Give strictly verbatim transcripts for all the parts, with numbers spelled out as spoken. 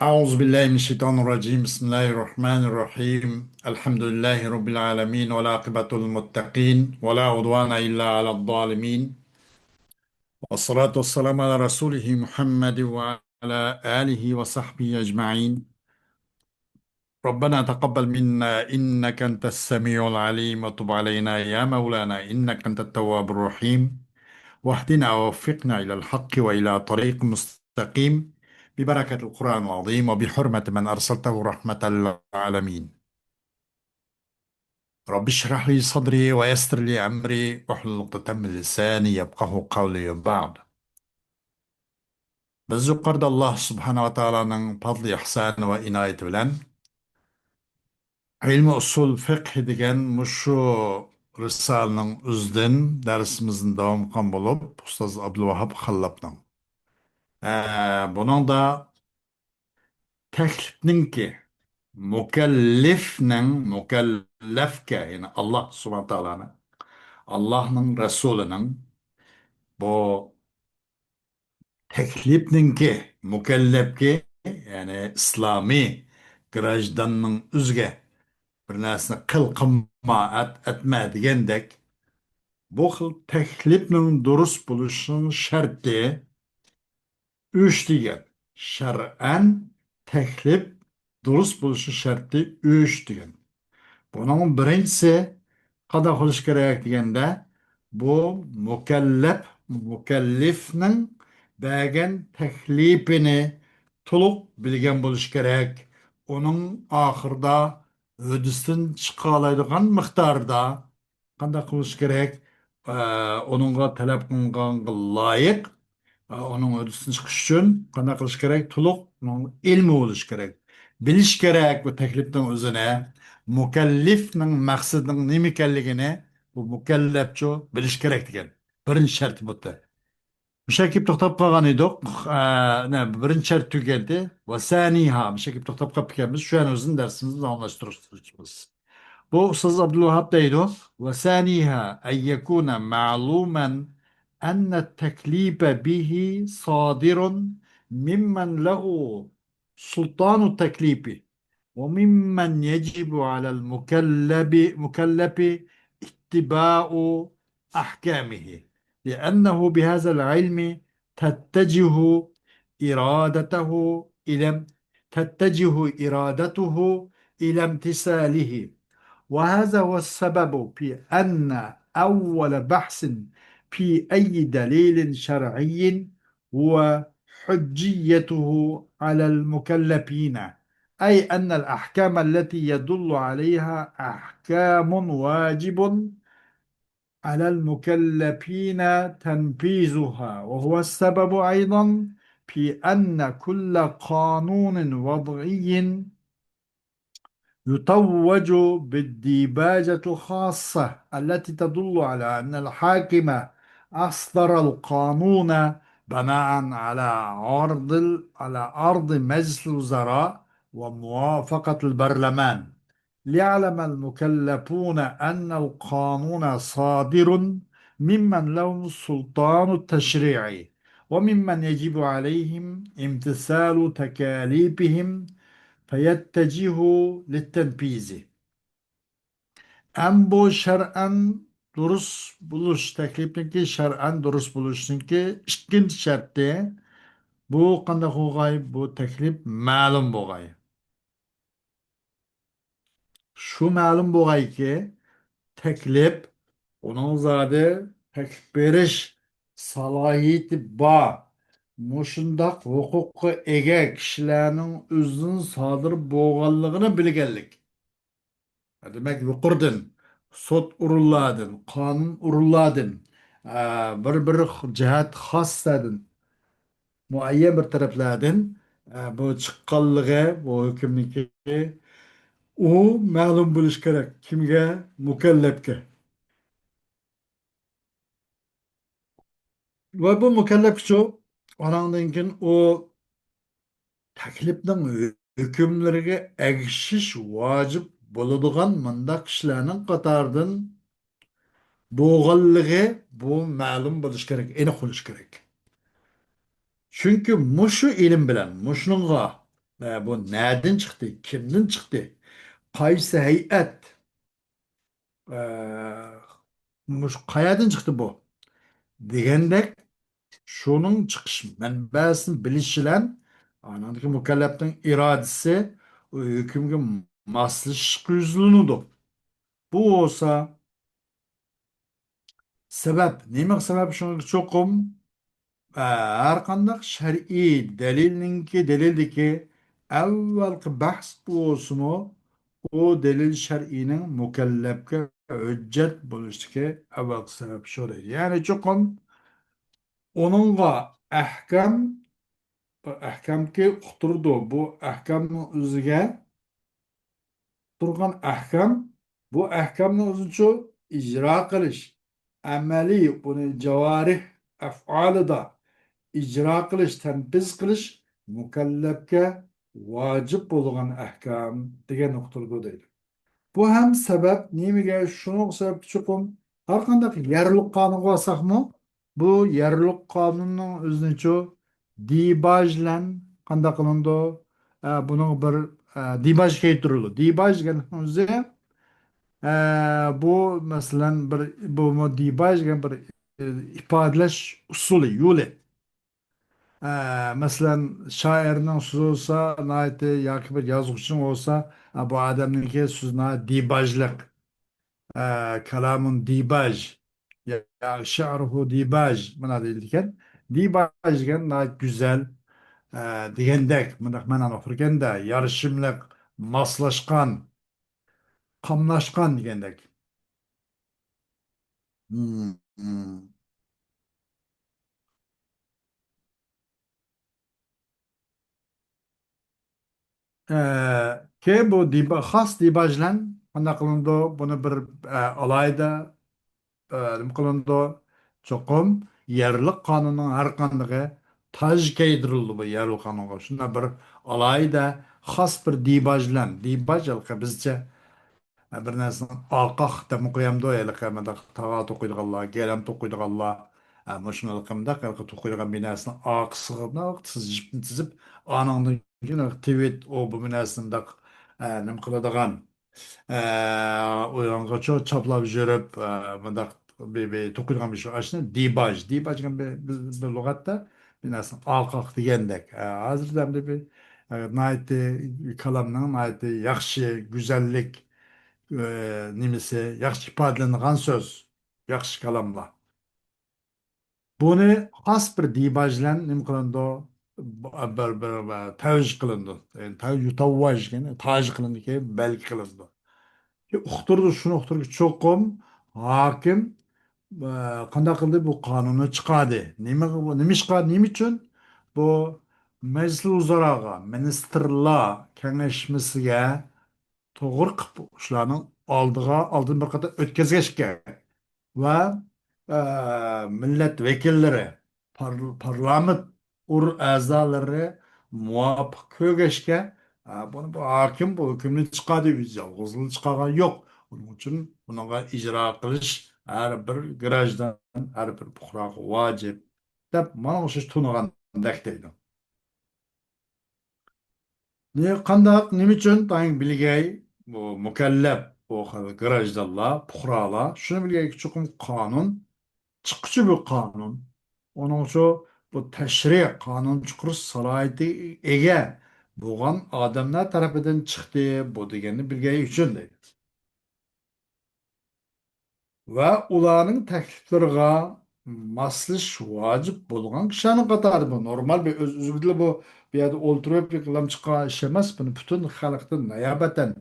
أعوذ بالله من الشيطان الرجيم. بسم الله الرحمن الرحيم. الحمد لله رب العالمين، والعاقبة للمتقين، ولا عدوان إلا على الظالمين. والصلاة والسلام على رسوله محمد وعلى آله وصحبه أجمعين. ربنا تقبل منا إنك أنت السميع العليم، وتب علينا يا مولانا إنك أنت التواب الرحيم، واهدنا ووفقنا إلى الحق وإلى طريق مستقيم، ببركة القرآن العظيم وبحرمة من أرسلته رحمة للعالمين. رب اشرح لي صدري ويسر لي أمري واحلل عقدة من لساني يفقهوا قولي، وبعد. بىز يۇقىرىدا ئاللاھ سۇبھانەھۇ ۋە تائالانىڭ پەزلى ئىھسانى ۋە ئىنايىتى بىلەن ئىلمى ئۇسۇل فىقھى دېگەن مۇشۇ رىسالىنىڭ ئۆزىدىن دەرسىمىزنى داۋام قىلغان بولۇپ، ئۇستاز ئابدۇلۋاھاب خاللاپنىڭ، ئە، بۇنىڭدا تەكلىپنىڭكى، مۇكەللىفنىڭ، مۇكەللەفكە، يەنى ئاللاھ سۇبھانەھۇ ۋە تائالانىڭ، ئاللاھنىڭ رەسۇلىنىڭ بۇ تەكلىپنىڭكى، مۇكەللەپكە، يەنى ئىسلامىي گراژداننىڭ ئۆزىگە بىر نەرسىنى قىل قىلما، ئەت ئەتمە دېگەندەك، بۇ خىل تەكلىپنىڭ دۇرۇس بولۇشىنىڭ شەرتى ئۈچ دېگەن. شەرئەن تەكلىپ دۇرۇس بولۇشى شەرتى ئۈچ دېگەن. بۇنىڭ بىرىنچىسى قانداق بولۇشى كېرەك دېگەندە، بۇ مۇكەللەپ، مۇكەللىفنىڭ بەرگەن تەكلىپىنى تولۇق بىلگەن بولۇشى كېرەك. ئۇنىڭ ئاخىرىدا ھۆددىسىدىن چىقالايدىغان مىقداردا قانداق قىلىش كېرەك؟ ئە، ئۇنىڭغا تەلەپ قىلىنغانغا لايىق، ئە، ئۇنىڭ ھۆددىسىدىن چىقىش ئۈچۈن قانداق قىلىش كېرەك؟ تولۇق ئۇنىڭ ئىلمى بولۇش كېرەك. بىلىش كېرەك بۇ تەكلىپنىڭ ئۆزىنى، مۇكەللىفنىڭ مەقسىتىنىڭ نېمە ئىكەنلىكىنى بۇ مۇكەللەپچۇ بىلىش كېرەك دېگەن. بىرىنچى شەرتى بۇ. مۇشۇ كېلىپ توختاپ قالغان ئىدۇق. ئە، نە، بىرىنچى شەرت تۈگەندى. ۋە سانىھا. مۇشۇ كېلىپ توختاپ قاپتىكەنمىز. شۇ يەرنى ئۆزىنى دەرسىمىزنى داۋاملاشتۇرۇشىمىز. بۇ ئۇستاز ئابدۇلۋاھاب دەيدۇ. ۋە سانىھا أن يكون معلوما أن التكليف به صادر ممن له سلطان التكليف، وممن يجب على المكلف، مكلف اتباع أحكامه، لأنه بهذا العلم تتجه إرادته إلى، تتجه إرادته إلى امتثاله. وهذا هو السبب في أن أول بحث في أي دليل شرعي هو حجيته على المكلفين، أي أن الأحكام التي يدل عليها أحكام واجب على المكلفين تنفيذها، وهو السبب أيضا في أن كل قانون وضعي يتوج بالديباجة الخاصة التي تدل على أن الحاكم أصدر القانون بناء على عرض ال-، على عرض مجلس الوزراء وموافقة البرلمان، ليعلم المكلفون أن القانون صادر ممن له سلطان التشريع، وممن يجب عليهم امتثال تكاليفهم فيتجهوا للتنفيذ. ئەمما بۇ شەرئەن دۇرۇس بولۇش، تەكلىپنىڭكى شەرئەن دۇرۇس بولۇشنىڭكى ئىككىنچى شەرتى، بۇ قانداق بولغاي؟ بۇ تەكلىپ مەلۇم بولغاي. شۇ مەلۇم بولغايكى، تەكلىپ، ئۇنىڭ زادى تەكلىپ بېرىش سالاھىيىتى بار، مۇشۇنداق ھوقۇققا ئىگە كىشىلەرنىڭ ئۆزىدىن سادىر بولغانلىقىنى بىلگەنلىك. دېمەك، يۇقىرىدىن، سوت ئورۇنلاردىن، قانۇن ئورۇنلاردىن، ئە، بىر-بىر جەھەت خاسلاردىن، مۇئەييەن بىر تەرەپلەردىن، ئە، بۇ چىققانلىقى، بۇ ھۆكۈمنىڭكى، ئۇ مەلۇم بولۇشى كېرەك. كىمگە؟ مۇكەللەپكە. ۋە بۇ مۇكەللەپكىچۇ، ئاناندىن كېيىن ئۇ تەكلىپنىڭ ھۆكۈملىرىگە ئەگىشىش ۋاجىپ بولىدىغان مۇنداق كىشىلەرنىڭ قاتارىدىن بولغانلىقى بۇ مەلۇم بولۇشى كېرەك، ئېنىق بولۇشى كېرەك. چۈنكى مۇشۇ ئىلىم بىلەن مۇشۇنىڭغا ئە، بۇ نەدىن چىقتى، كىمدىن چىقتى، قايسى ھەيئەت، ئە، مۇشۇ قەيەردىن چىقتى بۇ دېگەندەك، شۇنىڭ چىقىش مەنبەسىنى بىلىش بىلەن ئانىڭدىكى مۇكەللەپنىڭ ئىرادىسى ئۇ ھۆكۈمگە ماسلىشىشقا يۈزلىنىدۇ. بۇ بولسا سەۋەب، نېمە سەۋەب؟ شۇنىڭغا چوقۇم، ئە، ھەر قانداق شەرئىي دەلىلنىڭكى، دەلىلدىكى ئەۋۋەلقى بەھس بولسىمۇ، ئۇ دەلىل شەرئىينىڭ مۇكەللەپكە ھۆججەت بولۇشتىكى ئەۋۋەلقى سەۋەب شۇ دەيدۇ. يەنى چوقۇم ئۇنىڭغا ئەھكام، ئەھكامكى ئۇقتۇرىدۇ. بۇ ئەھكامنىڭ ئۆزىگە تۇرغان ئەھكام، بۇ ئەھكامنى ئۆزىچۇ ئىجرا قىلىش، ئەمەلىي ئۇنى جاۋارىھ ئەفئالىدا ئىجرا قىلىش، تەنپىز قىلىش مۇكەللەپكە ۋاجىپ بولغان ئەھكام دېگەن نۇقتىدۇر دەيدۇ. بۇ ھەم سەۋەب نېمىگە؟ شۇنىڭ سەۋەبى چوقۇم ھەر قانداق يەرلىك قانۇنغا ئالساقمۇ، بۇ يەرلىك قانۇننىڭ ئۆزىنىچۇ دىباژ بىلەن قانداق قىلىنىدۇ؟ ئە، بۇنىڭ بىر، ئە، دىباژ كەلتۈرۈلىدۇ. دىباژ دېگەننىڭ ئۆزى، ئە، بۇ، مەسىلەن، بىر، بۇمۇ دىباژ دېگەن بىر، ئە، ئىپادىلەش ئۇسۇلى، يولى. ئە، مەسىلەن، شائىرنىڭ سۆزى بولسا، ناھايىتى، ياكى بىر يازغۇچىنىڭ بولسا، ئە، بۇ ئادەمنىڭكى سۆزى ناھايىتى دىباژلىق. ئە، كالامۇن دىباژ، يا، شەئرۇھۇ دىباژ، مانا دېيىلىدىكەن. دىباژ دېگەن ناھايىتى گۈزەل، ئە، دېگەندەك، مۇنداق مەنانى ئۇقتۇرغاندا، يارىشىملىق، ماسلاشقان، قاملاشقان دېگەندەك. مم، مم. ئە، كېيىن بۇ دىبا-، خاس دىباژ بىلەن قانداق قىلىنىدۇ؟ بۇنى بىر، ئە، ئالاھىدە، ئە، نېمە قىلىنىدۇ؟ چوقۇم يەرلىك قانۇننىڭ ھەر قاندىقى تاج كىيدۈرۈلىدۇ بۇ يەرلىك قانۇنغا. شۇنداق بىر ئالاھىدە خاس بىر دىباژ بىلەن، دىباژ ھېلىقى بىزچە بىر نەرسىنىڭ ئارقاق دەپمۇ قويامدۇ، ھېلىقى مۇنداق تاغا توقۇيدىغانلار، گىلەم توقۇيدىغانلار، ئە، مۇشۇ ھېلىقى مۇنداق ھېلىقى توقۇيدىغان بىر نەرسىنىڭ ئارقىسىغا مۇنداق تىز جىپنى تىزىپ، ئانىڭدىن كېيىن ھېلىقى تىۋىت، ئۇ بۇ نەرسىنى مۇنداق، ئە، نېمە قىلىدىغان، ئە، ئۇيانغىچە چاپلاپ يۈرۈپ، ئە، مۇنداق بىر، بىر توقۇيدىغان بىر شۇ ئاشۇنى دىباژ، دىباژ دېگەن بىر، بىر، بىر لۇغەتتە بىر نەرسىنى ئارقاق دېگەندەك. ئە، ھازىر ئەمدى بىر، ئە، ناھايىتى كالامنىڭ ناھايىتى ياخشى، گۈزەللىك، ئە، نېمىسى، ياخشى ئىپادىلىنىدىغان سۆز، ياخشى كالاملار. بۇنى خاس بىر دىباژ بىلەن نېمە قىلىنىدۇ؟ بىر، بىر، بىر تەۋژ قىلىنىدۇ. يەنى تەۋژ، يۇتەۋۋاژ، يەنى تاج قىلىنىدۇ، بەلگە قىلىنىدۇ. ئۇقتۇرىدۇ، شۇنى ئۇقتۇرىدۇ، چوقۇم ھاكىم، ئە، قانداق قىلدى؟ بۇ قانۇننى چىقاردى. نېمە، نېمىشقا، نېمە ئۈچۈن؟ بۇ مەجلىس ئۇزراغا، مىنىستىرلار كېڭەشمىسىگە توغرا قىلىپ شۇلارنىڭ ئالدىغا، ئالدىن بىر قېتىم ئۆتكۈزگەچكە ۋە، ئە، مىللەت ۋەكىللىرى، پار-، پارلامېنت ئۇر ئەزالىرى مۇۋاپىق كۆرگەچكە، ئە، بۇنى بۇ ھاكىم بۇ ھۆكۈمنى چىقاردى، ئۆزى يالغۇزلا چىقارغان يوق. ئۇنىڭ ئۈچۈن بۇنىڭغا ئىجرا قىلىش ھەر بىر گراژدان، ھەر بىر پۇقراغا ۋاجىپ، دەپ مانا ئوخشاش تونۇغاندەك دەيدۇ. نى-، قانداق، نېمە ئۈچۈن تايىن بىلگەي، بۇ مۇكەللەپ، بۇ خىل گراژدانلار، پۇقرالار، شۇنى بىلگەيكى، چوقۇم قانۇن چىققۇچى بۇ قانۇن. ئۇنىڭ ئۈچۈن بۇ تەشرىئ، قانۇن چىقىرىش سالاھىيىتىگە ئىگە بولغان ئادەملەر تەرىپىدىن چىقتى، بۇ دېگەننى بىلگەي ئۈچۈن دەيدۇ. ۋە ئۇلارنىڭ تەكلىپلىرىغا ماسلىشىش ۋاجىپ بولغان كىشىلەرنىڭ قاتارىدا بۇ نورمال بىر ئۆز-، ئۆزىگىلا بۇ، بۇ يەردە ئولتۇرۇپ بىر قىلام چىققان ئىش ئەمەس. بۇنى پۈتۈن خەلقتىن نىيابەتەن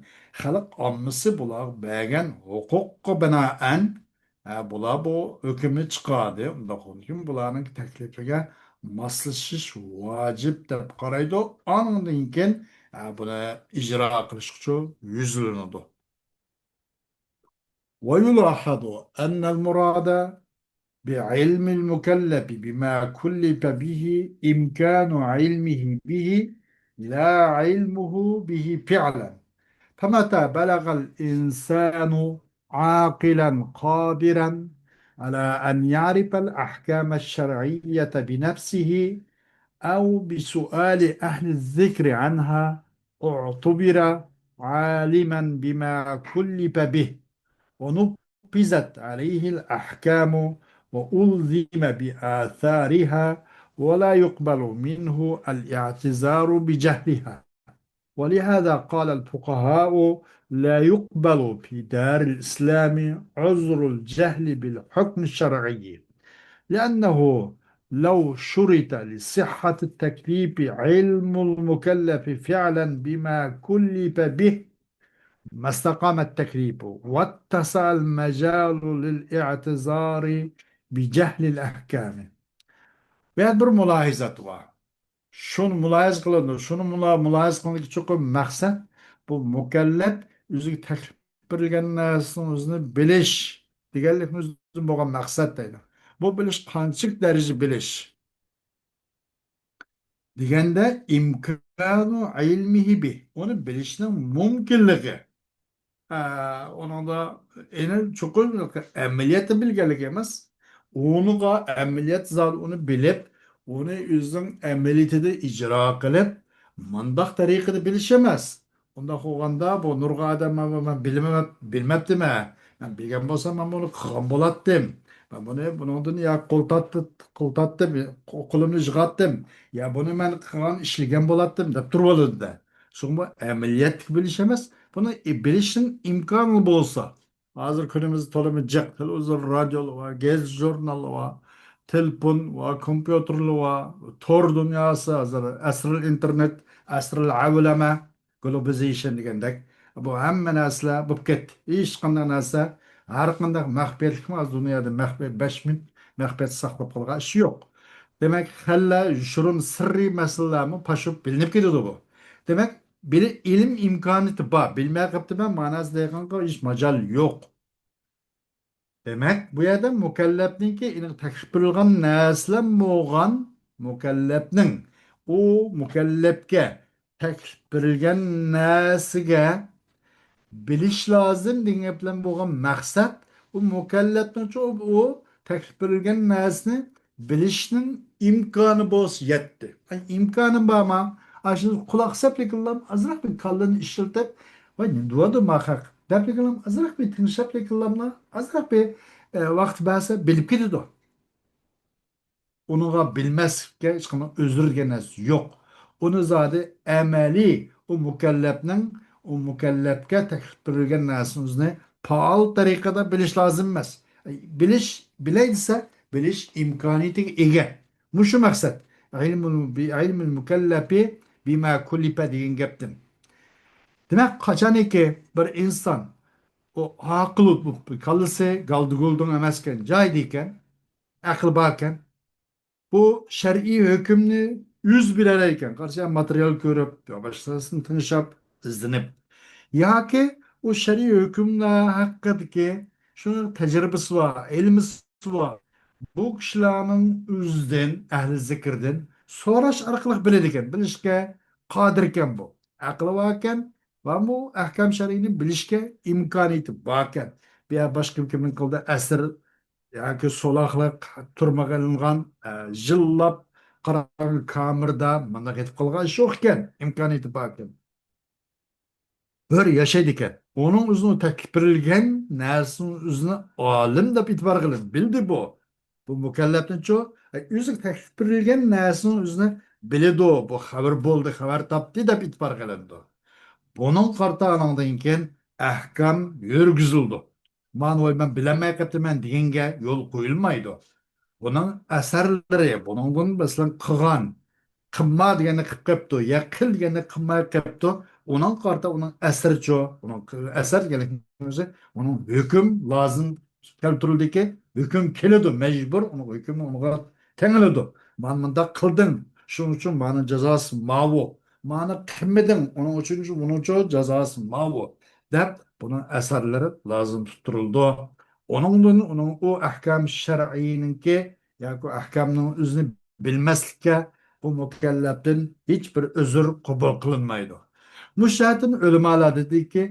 خەلق ئاممىسى بۇلارغا بەرگەن ھوقۇققا بىنائەن، ھە، بۇلار بۇ ھۆكۈمنى چىقاردى. ئۇنداق بولغاندىكىن بۇلارنىڭ تەكلىپىگە ماسلىشىش ۋاجىپ دەپ قارايدۇ. ئاندىن كېيىن، ھە، بۇنى ئىجرا قىلىشقىچۇ يۈزلىنىدۇ. ويلاحظ أن المراد بعلم المكلف بما كلف به إمكان علمه به لا علمه به فعلا. فمتى بلغ الإنسان عاقلا قادرا على أن يعرف الأحكام الشرعية بنفسه أو بسؤال أهل الذكر عنها اعتبر عالما بما كلف به، ونفذت عليه الأحكام، وألزم بآثارها، ولا يقبل منه الاعتذار بجهلها. ولهذا قال الفقهاء: لا يقبل في دار الإسلام عذر الجهل بالحكم الشرعي، لأنه لو شرط لصحة التكليف علم المكلف فعلا بما كلف به ما استقام التكليف واتسع المجال للاعتذار بجهل الأحكام. بۇ يەردە بىر مۇلاھىزات بار. شۇنى مۇلاھىزە قىلىدۇ. شۇنى مۇلا-، مۇلاھىزە قىلغىنىدىكى چوقۇم مەقسەت، بۇ مۇكەللەپ ئۆزىگە تەكلىپ بېرىلگەن نەرسىنىڭ ئۆزىنى بىلىش دېگەنلىكنى ئۆزىدىن بولغان مەقسەت دەيدۇ. بۇ بىلىش قانچىلىك دەرىجە بىلىش دېگەندە، ئىمكانۇ ئىلمىھى بىھ، ئۇنى بىلىشنىڭ مۇمكىنلىكى. ئە، ئۇنىڭدا يەنە چوقۇم ئەمەلىيەتتە بىلگەنلىك ئەمەس. ئۇنىڭغا ئەمەلىيەت زادى ئۇنى بىلىپ، ئۇنى ئۆزىنىڭ ئەمەلىيىتىدە ئىجرا قىلىپ، مۇنداق تەرىقىدە بىلىش ئەمەس. ئۇنداق بولغاندا، بۇ نۇرغۇن ئادەم، مانا مەن بىلمەپ-، بىلمەپتىمەن. مەن بىلگەن بولسام، مەن بۇنى قىلغان بولاتتىم. مەن بۇنى، بۇنىڭدىن يا قول تارتتىم، قول تارتتىم، قولۇمنى يىغاتتىم. يا بۇنى مەن قىلغان، ئىشلىگەن بولاتتىم، دەپ تۇرۇۋالىدۇ-دە. شۇڭا بۇ ئەمەلىيەتلىك بىلىش ئەمەس. بۇنى بىلىشنىڭ ئىمكانى بولسا، ھازىر كۈنىمىزدە تولىمۇ جىق، تېلېۋىزور، رادىيولار بار، گېزىت، ژۇرناللار بار، تېلېفون بار، كومپيۇتېرلار بار، تور دۇنياسى، ھازىر ئەسرىل ئىنتېرنېت، ئەسرىل ئەۋلەمە، گلوبالىزېيشن دېگەندەك، بۇ ھەممە نەرسىلەر بولۇپ كەتتى. ھېچقانداق نەرسە، ھەر قانداق مەخپىيەتلىكمۇ ھازىر دۇنيادا مەخپىي، بەش مىنۇت مەخپىيەتتە ساقلاپ قالغان ئىش يوق. دېمەك، خەللە يوشۇرۇن سىررىي مەسىلىلەرمۇ پاش بولۇپ بىلىنىپ كېتىدۇ بۇ. دېمەك، بىلىم ئىمكانىيىتى بار، بىلمەي قېپتىمەن ماناسىدا دەيدىغانغا ھېچ ماجال يوق. دېمەك، بۇ يەردە مۇكەللەپنىڭكى، يەنى تەكلىپ بېرىلگەن نەرسىلەر بولغان مۇكەللەپنىڭ، ئۇ مۇكەللەپكە تەكلىپ بېرىلگەن نەرسىگە بىلىش لازىم دېگەن گەپ بىلەن بولغان مەقسەت، ئۇ مۇكەللەپنىڭچۇ ئۇ تەكلىپ بېرىلگەن نەرسىنى بىلىشنىڭ ئىمكانى بولسا يەتتى. ئاي، ئىمكانىم بارما؟ ئاشۇ قۇلاق سەپلىكىنلام ئازراق بىر كاللىنى ئىشلىتىپ، ۋاي، نېمە دېۋاتىدۇ ما خەق؟ دەپلىكىنلام ئازراق بىر تىڭشاپلىكىنلاملا، ئازراق بىر، ئە، ۋاقىت بەرسە بىلىپ كېتىدۇ. ئۇنىڭغا بىلمەسلىككە ھېچقانداق ئۆزرە دېگەن نەرسە يوق. ئۇنى زادى ئەمەلىي ئۇ مۇكەللەپنىڭ، ئۇ مۇكەللەپكە تەكلىپ بېرىلگەن نەرسىنى ئۆزىنى پائال تەرىقىدە بىلىش لازىم ئەمەس. بىلىش، بىلەي دېسە، بىلىش ئىمكانىيىتىگە ئىگە. مۇشۇ مەقسەت. ئىلمۇل، بى-، ئىلمۇل مۇكەللەپى بىما كۇللىپە دېگەن گەپتىن. دېمەك، قاچانكى بىر ئىنسان، ئۇ ئاقىل، بۇ كاللىسى گالدىگۇلدۇڭ ئەمەسكەن، جايىدا ئىكەن، ئەقلى باركەن، بۇ شەرئىي ھۆكۈمنى ئۆزى بىلەلەيكەن. قارىسا، ماتېرىيال كۆرۈپ، باشقىسىدىن تىڭشاپ، ئىزدىنىپ. ياكى ئۇ شەرئىي ھۆكۈملەر ھەققىدىكى شۇ تەجرىبىسى بار، ئىلمىسى بار. بۇ كىشىلەرنىڭ ئۆزىدىن، ئەھلى زىكىردىن سوراش ئارقىلىق بىلىدىكەن. بىلىشكە قادىركەن بۇ. ئەقلى باركەن ۋە بۇ ئەھكام شەرئىينى بىلىشكە ئىمكانىيىتى باركەن. بۇ يەر باشقا كىمنىڭ قولىدا ئەسىر ياكى سولاقلىق تۈرمىگە ئېلىنغان، ئە، يىللاپ قاراڭغۇ كامېردا مانداق يېتىپ قالغان ئىش يوق ئىكەن، ئىمكانىيىتى بار ئىكەن. بىر ياشايدىكەن. ئۇنىڭ ئۆزىنىڭ تەكلىپ بېرىلگەن نەرسىنىڭ ئۆزىنى ئالىم دەپ ئېتىبار قىلىپ بىلدى بۇ. بۇ مۇكەللەپنىچۇ، ئە، ئۆزىگە تەكلىپ بېرىلگەن نەرسىنىڭ ئۆزىنى بىلىدۇ، بۇ خەۋەر بولدى، خەۋەر تاپتى دەپ ئېتىبار قىلىنىدۇ. بۇنىڭغا قارىتا ئانىڭدىن كېيىن ئەھكام يۈرگۈزۈلىدۇ. مانا ۋاي، مەن بىلەلمەي قېپتىمەن دېگەنگە يول قويۇلمايدۇ. بۇنىڭ ئەسەرلىرى، بۇنىڭدىن مەسىلەن قىلغان، قىلما دېگەننى قىلىپ قېپتۇ، يا قىل دېگەننى قىلماي قېپتۇ، ئۇنىڭغا قارىتا ئۇنىڭ ئەسىرىچۇ، ئۇنىڭ ئەسەر دېگەنلىكنىڭ ئۆزى، ئۇنىڭ ھۆكۈم لازىم كەلتۈرۈلدىكى، ھۆكۈم كېلىدۇ، مەجبۇر، ئۇنىڭ ھۆكمى ئۇنىڭغا تېڭىلىدۇ. مانا مۇنداق قىلدىڭ، شۇنىڭ ئۈچۈن مانا جازاسى ماۋۇ. مانا قىلمىدىڭ، ئۇنىڭ ئۈچۈن، بۇنىڭچۇ جازاسى ماۋۇ، دەپ بۇنىڭ ئەسەرلىرى لازىم تۇتتۇرۇلىدۇ. ئۇنىڭدىن ئۇنىڭ ئۇ ئەھكام شەرئىينىڭكى ياكى ئەھكامنىڭ ئۆزىنى بىلمەسلىككە بۇ مۇكەللەپتىن ھېچ بىر ئۆزۈر قوبۇل قىلىنمايدۇ. مۇشۇ جەھەتتىن ئۆلىمالار دېدىكى،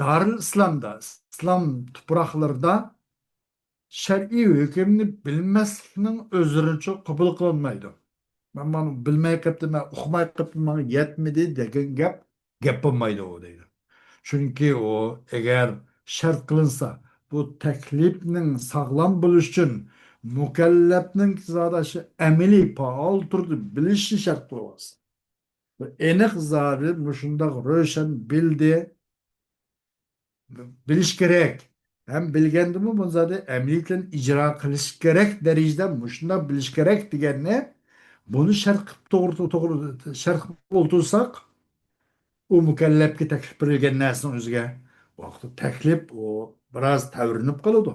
دارىل ئىسلامدا، ئىسلام تۇپراقلىرىدا شەرئىي ھۆكۈمنى بىلمەسلىكنىڭ ئۆزرىچۇ قوبۇل قىلىنمايدۇ. مەن مانا بىلمەي قېپتىمەن، ئۇقماي قېپتىمەن، ماڭا يەتمىدى دېگەن گەپ، گەپ بولمايدۇ ئۇ دەيدۇ. چۈنكى ئۇ ئەگەر شەرت قىلىنسا، بۇ تەكلىپنىڭ ساغلام بولۇشى ئۈچۈن مۇكەللەپنىڭ زادى شۇ ئەمەلىي پائال تۈردە بىلىشنى شەرت قىلىۋالسا. بۇ ئېنىق زادى مۇشۇنداق روشەن بىلدى، بىلىش كېرەك. ھەم بىلگەندىمۇ بۇ زادى ئەمەلىيەتتىن ئىجرا قىلىش كېرەك دەرىجىدە مۇشۇنداق بىلىش كېرەك دېگەننى، بۇنى شەرت قىلىپ توغرا، توغرا، شەرت قىلىپ ئولتۇرساق، ئۇ مۇكەللەپكە تەكلىپ بېرىلگەن نەرسىنىڭ ئۆزىگە ۋاقىتتا تەكلىپ ئۇ بىراز تەۋرىنىپ قالىدۇ.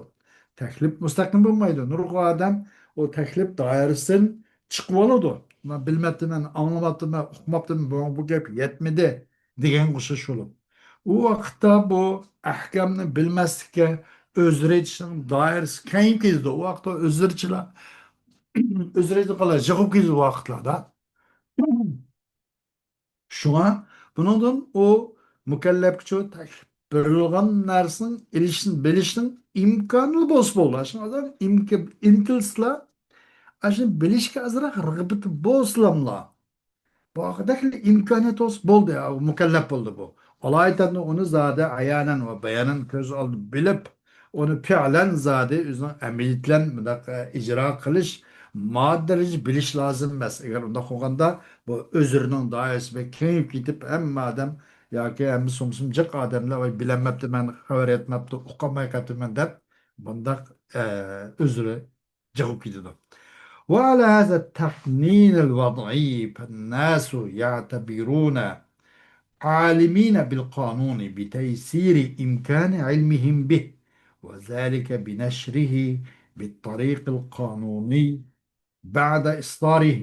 تەكلىپ مۇستەقىم بولمايدۇ. نۇرغۇن ئادەم ئۇ تەكلىپ دائىرىسىدىن چىقىۋالىدۇ. مەن بىلمەپتىمەن، ئاڭلىماپتىمەن، ئۇقماپتىمەن، بۇ، بۇ گەپ يەتمىدى دېگەنگە ئوخشاش بولۇپ. ئۇ ۋاقىتتا بۇ ئەھكامنى بىلمەسلىككە ئۆزرە ئېيتىشنىڭ دائىرىسى كېڭىيىپ كېتىدۇ. ئۇ ۋاقىتتا ئۆزرىچىلا، ئۆزرە ئېيتىدىغانلار جىقىپ كېتىدۇ ئۇ ۋاقىتلاردا. شۇڭا بۇنىڭدىن ئۇ مۇكەللەپكىچۇ تەكلىپ بېرىلغان نەرسىنىڭ ئېلىشنى بىلىشنىڭ ئىمكانى بولسا بولدى. شۇڭا ئادەم ئىمك-، ئىنتىلسىلا، ئاشۇنى بىلىشكە ئازراق رىغبىتى بولسىلاملا، بۇ ھەققىدەكلا ئىمكانىيەت بولسا بولدى، ئۇ مۇكەللەپ بولدى بۇ. ئالايىتەننى ئۇنى زادى ئايانەن ۋە بايانەن كۆز ئالدىدا بىلىپ، ئۇنى پېئىلەن زادى ئۆزىنىڭ ئەمەلىيىتى بىلەن مۇنداق، ئە، ئىجرا قىلىش، ماددىي دەرىجىدە بىلىش لازىم ئەمەس. ئەگەر ئۇنداق بولغاندا، بۇ ئۆزرىنىڭ دائىرىسى بەك كېڭىيىپ كېتىپ، ھەممە ئادەم ياكى ھەممە سومسۇم جىق ئادەملەر، ۋاي، بىلەلمەپتىمەن، خەۋەر يەتمەپتۇ، ئۇقالماي قېپتىمەن دەپ، بۇنداق، ئە، ئۆزرە جىقىپ كېتىدۇ. وعلى هذا التقنين الوضعي فالناس يعتبرون عالمين بالقانون بتيسير إمكان علمهم به، وذلك بنشره بالطريق القانوني بعد إصداره،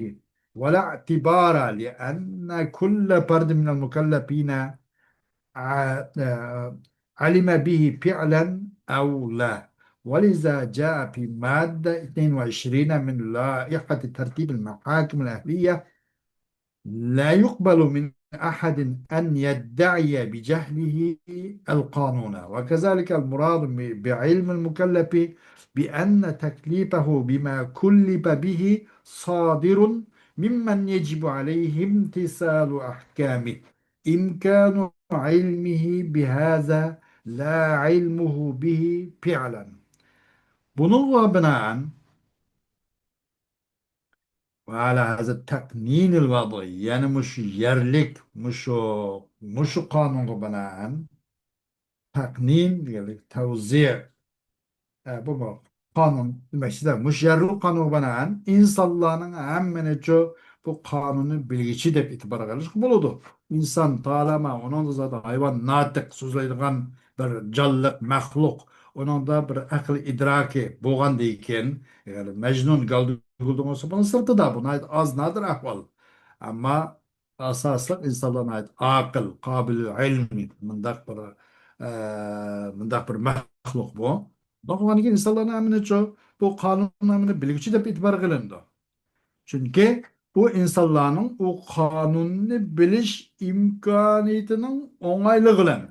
ولا اعتبار لأن كل فرد من المكلفين ع-، آه، علم به فعلا أو لا. ولذا جاء في مادة اثنين وعشرين من لائحة ترتيب المحاكم الأهلية: لا يقبل من أحد أن يدعي بجهله القانون. وكذلك المراد ب-، بعلم المكلف بأن تكليفه بما كلف به صادر ممن يجب عليه امتثال أحكامه. إمكان علمه بهذا لا علمه به فعلا. بۇنىڭغا بىنائەن، وعلى هذا التقنين الوضعي، يەنى مۇشۇ يەرلىك، مۇشۇ، مۇشۇ قانۇنغا بىنائەن، تەقنىن دېگەنلىك تەۋزىئ، ئە، بۇ، بۇ قانۇن دېمەكچىدە، مۇشۇ يەرلىك قانۇنغا بىنائەن ئىنسانلارنىڭ ھەممىنىچۇ بۇ قانۇننى بىلگۈچى دەپ ئېتىبارغا ئېلىشقا بولىدۇ. ئىنسان تالەما، ئۇنىڭدا زادى ھايۋان ناتىق، سۆزلەيدىغان بىر جانلىق مەخلۇق، ئۇنىڭدا بىر ئەقىل ئىدراكى بولغاندىن كېيىن، يەنى مەجنۇن، گالدۇگۇلدۇن بولسا، بۇنىڭ سىرتىدا، بۇ ناھايىتى ئاز، نادىر ئەھۋال. ئەمما ئاساسلىق ئىنسانلار ناھايىتى ئاقىل، قابىل ئىلمى، مۇنداق بىر، ئە، مۇنداق بىر مەخلۇق بۇ. بولغاندىن كېيىن ئىنسانلارنىڭ ھەممىنىچۇ بۇ قانۇننىڭ ھەممىنى بىلگۈچى دەپ ئېتىبارغا ئېلىنىدۇ. چۈنكى بۇ ئىنسانلارنىڭ ئۇ قانۇننى بىلىش ئىمكانىيىتىنىڭ ئوڭايلىقى بىلەن،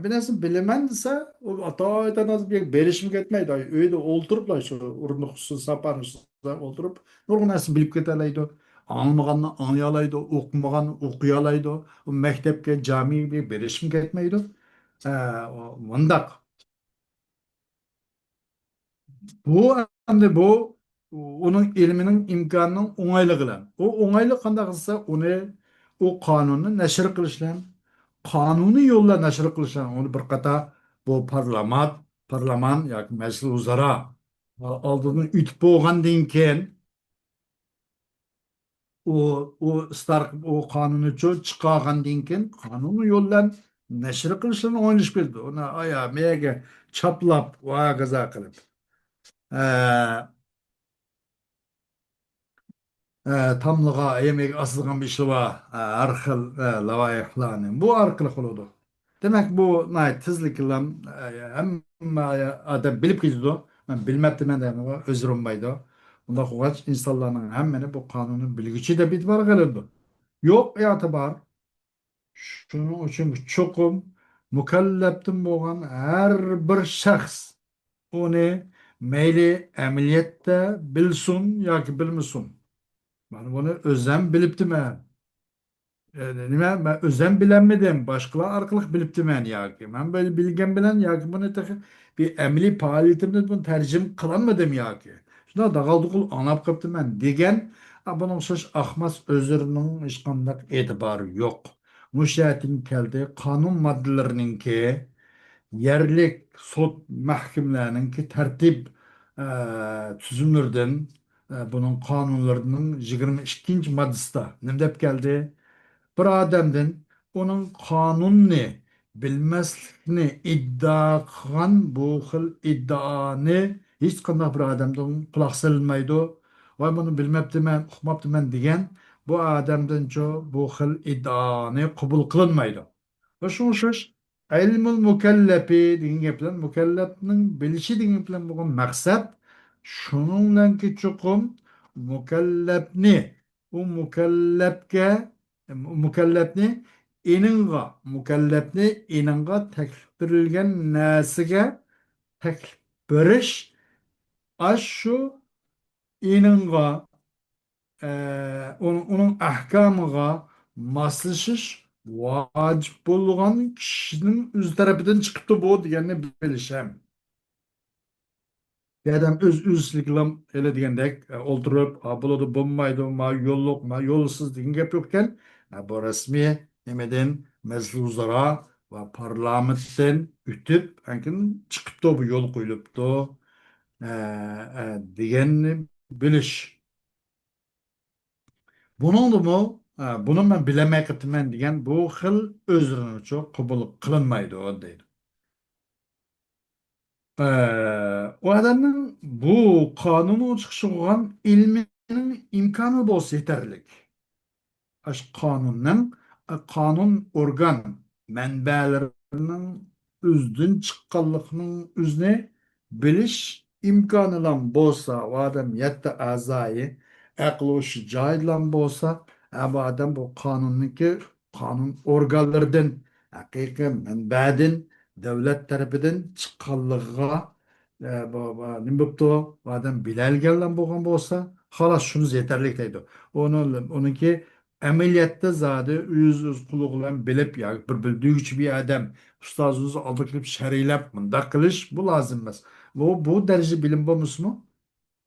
بىر نەرسىنى بىلىمەن دېسە، ئۇ ئاتايتەن بېرىشمۇ كەتمەيدۇ. ئۆيدە ئولتۇرۇپلا شۇ ئورۇندۇق ئۈستىدە، ساپان ئۈستىدە ئولتۇرۇپ نۇرغۇن نەرسىنى بىلىپ كېتەلەيدۇ. ئاڭلىمىغاننى ئاڭلىيالايدۇ، ئوقۇمىغاننى ئوقۇيالايدۇ. ئۇ مەكتەپكە، جامىيەگە بېرىشمۇ كەتمەيدۇ. ئە، مۇنداق. بۇ ئەمدى بۇ ئۇنىڭ ئىلمىنىڭ ئىمكانىنىڭ ئوڭايلىقى بىلەن. ئۇ ئوڭايلىق قانداق دېسە، ئۇنى، ئۇ قانۇننى نەشر قىلىش بىلەن، قانۇنىي يول بىلەن نەشر قىلىش بىلەن، ئۇنى بىر قاتار بۇ پارلامات، پارلمان ياكى مەجلىسئۇزارا ئالدىدىن ئۆتۈپ بولغاندىن كېيىن، ئۇ، ئۇ ئىستار، ئۇ قانۇننى چو-، چىقارغاندىن كېيىن، قانۇنىي يول بىلەن نەشر قىلىشلىرىنى ئويلىشىپ بېرىدۇ. ئۇنى ئايا، مېگە چاپلاپ، ۋە ھاكازا قىلىپ. ئە، ئە، تاملىغا، ئەيەمگە ئاسىدىغان بىر ئىشلار بار. ئە، ھەر خىل، ئە، لاۋايىھلارنى. بۇ ئارقىلىق بولىدۇ. دېمەك، بۇ ناھايىتى تېزلىكلا، ئە، ھەممە ئادەم بىلىپ كېتىدۇ. مەن بىلمەپتىمەن دەيدىغان ئۆزرە بولمايدۇ. بۇنداق بولغاچ، ئىنسانلارنىڭ ھەممىنى بۇ قانۇننى بىلگۈچى دەپ ئېتىبارغا ئېلىنىدۇ. يوق ئېتىبار. شۇنىڭ ئۈچۈن چوقۇم مۇكەللەپتىن بولغان ھەر بىر شەخس ئۇنى مەيلى ئەمەلىيەتتە بىلسۇن ياكى بىلمىسۇن، مانا بۇنى ئۆزەم بىلىپتىمەن. ئە، نېمە، مەن ئۆزەم بىلەلمىدىم، باشقىلار ئارقىلىق بىلىپتىمەن ياكى. مەن بىل-، بىلگەن بىلەن ياكى بۇنى تېخى بىر ئەمەلىي پائالىيىتىمدە بۇنى تەرجىمە قىلالمىدىم ياكى. شۇنداق داغال-دۇغۇل ئاڭلاپ قېپتىمەن دېگەن، ئا، بۇنىڭغا ئوخشاش ئاخماس ئۆزرىنىڭ ھېچقانداق ئېتىبارى يوق. مۇشۇ يەردىن كەلدى، قانۇن ماددىلىرىنىڭكى، يەرلىك سوت مەھكىمىلەرنىڭكى تەرتىپ، ئە، تۈزۈملىرىدىن، ئە، بۇنىڭ قانۇنلىرىنىڭ يىگىرمە ئىككىنچى ماددىسىدا نېمە دەپ كەلدى؟ بىر ئادەمدىن ئۇنىڭ قانۇننى بىلمەسلىكنى ئىددىئا قىلغان بۇ خىل ئىددىئانى ھېچقانداق بىر ئادەمدىن قۇلاق سېلىنمايدۇ. ۋاي، بۇنى بىلمەپتىمەن، ئۇقماپتىمەن دېگەن بۇ ئادەمدىنچۇ بۇ خىل ئىددىئانى قوبۇل قىلىنمايدۇ. ۋە شۇڭا ئوخشاش، ئىلمۇل مۇكەللەپى دېگەن گەپ بىلەن مۇكەللەپنىڭ بىلىشى دېگەن گەپ بىلەن بولغان مەقسەت، شۇنىڭ بىلەنكى چوقۇم مۇكەللەپنى، ئۇ مۇكەللەپكە، مۇكەللەپنى ئېنىڭغا، مۇكەللەپنى ئېنىڭغا تەكلىپ بېرىلگەن نەرسىگە تەكلىپ بېرىش، ئاشۇ ئېنىڭغا، ئە، ئۇنىڭ، ئۇنىڭ ئەھكامىغا ماسلىشىش ۋاجىپ بولغان كىشىنىڭ ئۆزى تەرىپىدىن چىقىپتۇ بۇ دېگەننى بىلىش ھەم. بۇ ئادەم ئۆز، ئۆزىچىلىكلا ھېلى دېگەندەك، ئە، ئولتۇرۇپ، «ئا، بولىدۇ، بولمايدۇ، ما يوللۇق، ما يولسىز» دېگەن گەپ يوق ئىكەن. ئە، بۇ رەسمىي نېمىدىن، مەجلىسۇلئۇزارا ۋە پارلامېنتتىن ئۆتۈپ، ئاندىن چىقىپتۇ، بۇ يول قويۇلۇپتۇ، ئە، ئە، دېگەننى بىلىش. بۇنىڭدىمۇ، ئە، بۇنى مەن بىلەلمەي قېپتىمەن دېگەن بۇ خىل ئۆزرىنىچۇ قوبۇل قىلىنمايدۇ دەيدۇ. ئە، ئۇ ئادەمنىڭ بۇ قانۇننىڭ چىقىشىغا بولغان ئىلمىنىڭ ئىمكانى بولسا يېتەرلىك. ئاشۇ قانۇننىڭ، ئە، قانۇن ئورگان مەنبەلىرىنىڭ ئۆزىدىن چىققانلىقىنىڭ ئۆزىنى بىلىش ئىمكانىلام بولسا، ئۇ ئادەم يەتتە ئەزايى، ئەقلى ھوشى جايىدىلام بولسا، ھە، بۇ ئادەم بۇ قانۇننىڭكى، قانۇن ئورگانلىرىدىن، ھەقىقىي مەنبەدىن، دۆلەت تەرىپىدىن چىققانلىقىغا، ئە، بۇ، بۇ نېمە بوپتۇ؟ بۇ ئادەم بىلەلىگەنلام بولغان بولسا، خالاس، شۇنىسى يېتەرلىك دەيدۇ. ئۇنىڭ، ئۇنىڭكى ئەمەلىيەتتە زادى ئۆز، ئۆز قۇلىقى بىلەن بىلىپ ياكى بىر بىلدۈرگۈچى بىر ئادەم ئۇستازىمىز ئالدىغا كېلىپ شەرھلەپ مۇنداق قىلىش، بۇ لازىم ئەمەس. بۇ، بۇ دەرىجىدە بىلىم بولمىسىمۇ،